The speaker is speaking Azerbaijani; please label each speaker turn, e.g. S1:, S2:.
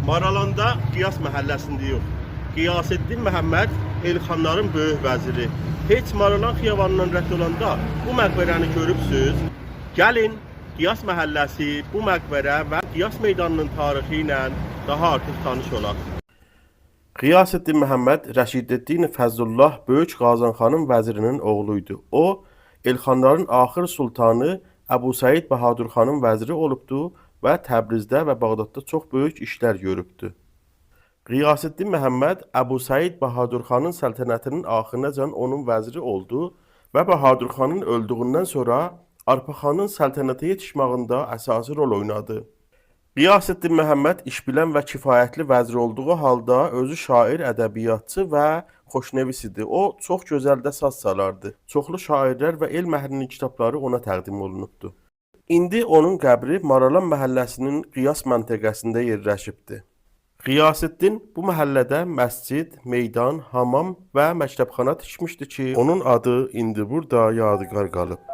S1: Maralanda Qiyas məhəlləsindəyik. Qiyaseddin Məhəmməd Elxanların böyük vəziri. Heç Maralan xiyabanından rədd olanda bu məqbərəni görübsüz? Gəlin Qiyas məhəlləsi, bu məqbərə və Qiyas meydanının tarixi ilə daha artıq tanış olaq. Qiyaseddin Məhəmməd Rəşideddin Fəzlullah Böyük Qazanxanın vəzirinin oğlu idi. O, Elxanların axır sultanı Əbu Səid Bahadurxanın vəziri olubdu və Təbrizdə və Bağdadda çox böyük işlər görübdü. Qiyaseddin Məhəmməd Əbu Səid Bahadurxanın səltənətinin axırınacan onun vəziri oldu və Bahadurxanın öldüyündən sonra Arpaxanın səltənətə yetişməyində əsasi rol oynadı. Qiyaseddin Məhəmməd işbilən və kifayətli vəzir olduğu halda özü şair, ədəbiyyatçı və xoşnevis idi. O çox gözəl də saz çalardı. Çoxlu şairlər və elm əhlinin kitabları ona təqdim olunubdu. İndi onun qəbri Maralan məhəlləsinin Qiyas məntəqəsində yerləşibdi. Qiyaseddin bu məhəllədə məscid, meydan, hamam və məktəbxana tikmişdi ki, onun adı indi burada yadigar qalıb.